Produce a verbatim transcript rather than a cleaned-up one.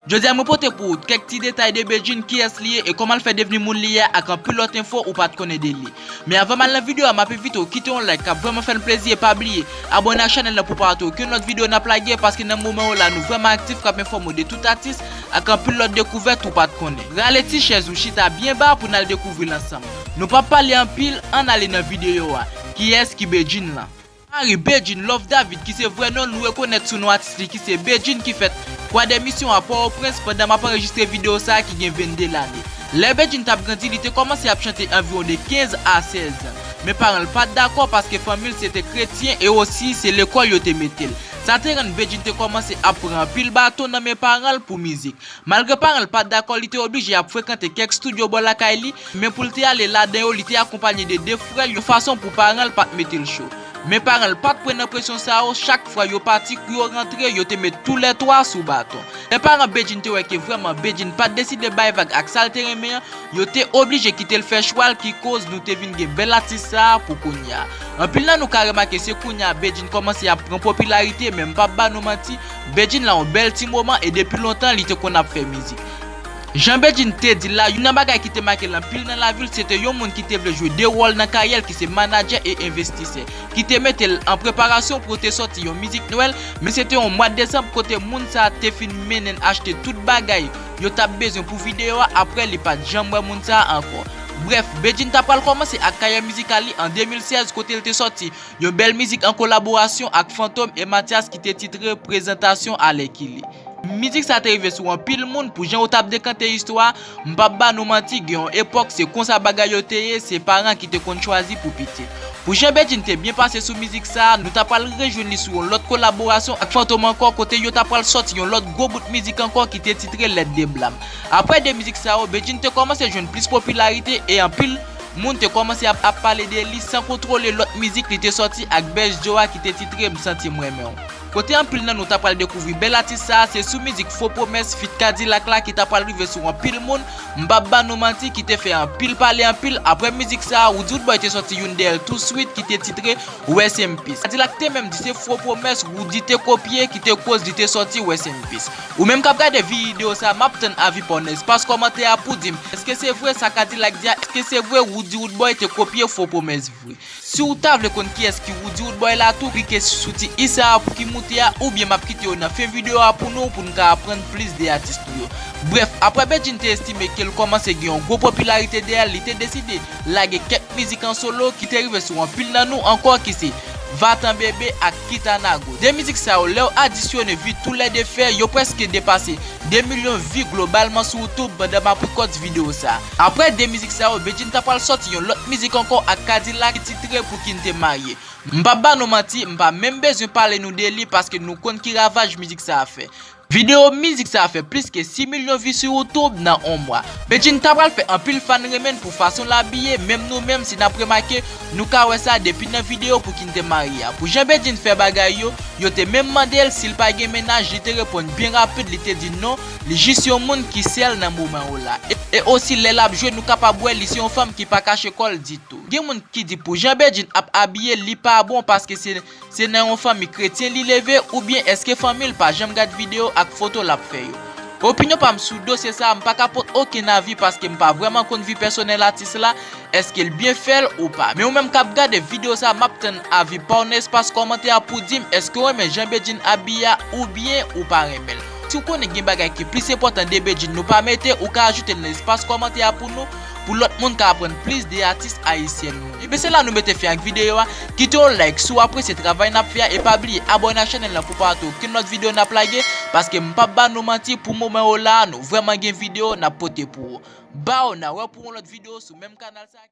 Jodi a mwen pote pou ou kèk ti detay de Bedjine, kiyès li ye e kòman l fè devni moun li ye a ak anpil lòt enfo ou pa t konnen de li. Men avan m al nan videyo a, m ap envite w kite yon like k ap vrèman fè n plezi e pa bliye abòne ak chanèl lan pou w pa rate okenn lòt videyo n ap lage, paske nan moman yo la nou vrèman aktif k ap enfòme w de tout atis ak anpil lòt dekouvèt ou pa t konnen. Rale ti chèz ou chita byen ba pou n al dekouvri l ansanm. Nou p ap pale anpil, ann ale nan videyo a. Kiyès ki Bedjine lan? Marie Bedjine Love David, ki se vrè non l nou rekonèt sou non atis li ki se Bedjine, ki fèt Croix des Missions a Pòtoprens pandan m ap anrejistre videyo sa a ki gen vennde lane. Lè Bedjine t ap grandi, li te kòmanse ap chante anviwon de kenz a sèz an. Men paran l pa t dakò paske fanmi l se te kretyen e osi se lekòl yo te mete l. Sa te rann Bedjine te kòmanse ap pran anpil baton nan men paran l pou mizik. Malgre paran l pa t dakò, li te oblije ap frekante kèk estidyo bò lakay li, men pou l te ale ladan yo, li te akonpanye de de frè l yon fason pou paran l pa t mete l cho. Men paran l pa t pran nan presyon sa yo, chak fwa yo pati kou yo rantre, yo te met toulètwa sou baton. Lè paran Bedjine te wè ke vrèman Bedjine pa t deside bay vag ak sa l te renmen an, yo te oblije kite l fè chwa l, ki koz nou te vin gen bèl atis sa a pou kounye a. Anpil nan nou ka remake se kounye a Bedjine kòmanse ap pran popilarite, men m p ap ba nou manti, Bedjine la yon bèl ti moman e depi lontan li te konn ap fè mizik. Jan Bedjine te di l la, youn nan bagay ki te make l anpil nan lavi l, se te yon moun ki te vle jwe de wòl nan karyè l, ki se manadjè e envestisè, ki te mete l an preparasyon pou yo te sòti yon mizik Nwèl, men se te yon mwa desanm kote moun sa a te fin mennen l achte tout bagay yo t ap bezwen pou videyo a, apre li pa t janm wè moun sa a ankò. Brèf, Bedjine ta pral kòmanse ak karyè mizikal li an de mil sèz, kote l te sòti yon bèl mizik an kolaborasyon ak Fantom e Mathias ki te titre Prezantasyon Alèkile. Mizik sa te rive sou anpil moun, pou jan yo t ap dekante istwa a, m p ap ba nou manti, gen yon epòk se konsa bagay yo te ye, se paran ki te konn chwazi pou pitit. Pou jan Bedjine te byen pase sou mizik sa a, nou ta pral rejwenn li sou yon lòt kolaborasyon ak Fantom ankò, kote yo ta pral sòti yon lòt gwo bout mizik ankò ki te titre Lèt de Blam. Apre de mizik sa yo, Bedjine te kòmanse jwenn plis popilarite e anpil moun te kòmanse ap, ap pale de li san kontwole lòt mizik li te sòti ak Best Joe a ki te titre M Santi M Renmen W. Kote anpil nan nou ta pral dekouvri bèl atis sa a, se sou mizik Fo Pwomès feat Kadilak la ki ta pral rive sou anpil moun, m p ap ba nou manti, ki te fè anpil pale anpil. Apre mizik sa a, Roody Roodboy te sòti youn dèyè l tou swit ki te titre Rest in Peace. Kadilak te menm di se Fo Pwomès Roody te kopye ki te koz li te sòti Rest in Peace. Ou menm k ap gade videyo sa a, m ap tann avi pa w nan espas kòmantè a pou di m, èske se vre sa Kadilak di a? Èske se vre Roody Roodboy te kopye Fo Pwomès vre? Si w ta vle konn kiyès ki Roody Roodboy la tou, klike sou ti i sa a pou ki moute a, oubyen m ap kite yo nan fen videyo a pou nou, pou n ka aprann plis de atis nou yo. Brèf, apre Bedjine te estime ke l kòmanse gen yon gwo popilarite dèyè l, li te deside lage kèk mizik an solo ki te rive sou anpil nan nou ankò, ki se Vatan Bebe ak Kitanago. De mizik sa yo, lè w adisyone vi toulède fè, yo prèske depase de milyon vi globalman sou YouTube pandan m ap rekòd videyo sa a. Apre de mizik sa yo, Bedjine ta pral sòti yon lòt mizik ankò ak Kadilak ki titre Pou ki n te marye. M p ap ba nou manti, m pa menm bezwen pale nou de li paske nou konn ki ravaj mizik sa a fè. Videyo mizik sa a fè plis ke sis milyon vi sou YouTube nan on mwa. Bedjine ta pral fè anpil fan renmen l pou fason l abiye, menm nou menm si n ap remake, nou ka wè sa depi nan videyo Pou ki n te marye a. Pou jan Bedjine fè bagay yo, yo te menm mande l si l pa gen mennaj, li te reponn byen rapid, li te di non, li jis yon moun ki sèl nan moman yo la. E, e osi lè l ap jwe, nou kapab wè li se yon fanm ki pa kache kò l ditou. Gen moun ki di pou jan Bedjine ap abiye, li pa bon paske se Se nan yon fanmi kretyen li leve, oubyen èske fanmi l pa janm gad videyo ak foto l ap fè yo? Opinyon pa m sou dosye sa a, m pa ka pot okenn avi paske m pa vrèman konn vi pèsonèl atis la, èske l byen fè l ou pa. Men ou menm k ap gade videyo sa a, m ap tann avi pa w nan espas kòmantè a pou di m èske w renmen jan Bedjine abiye a oubyen ou pa renmen l. Si w konnen gen bagay ki plis enpòtan de Bedjine nou pa mete, ou ka ajoute l nan espas kòmantè a pou nou, pou lòt moun ka aprann plis de atis ayisyèn nou. Ebyen se la nou mete fen ak videyo a. Kite yon like si w apresye travay n ap fè a e pa bliye abòne ak chanèl lan pou w pa rate okenn lòt videyo n ap lage, paske m p ap ba nou manti, pou moman yo la a, nou vrèman gen videyo n ap pote pou ou. Baww, n a wè pou yon lòt videyo sou menm kanal sa.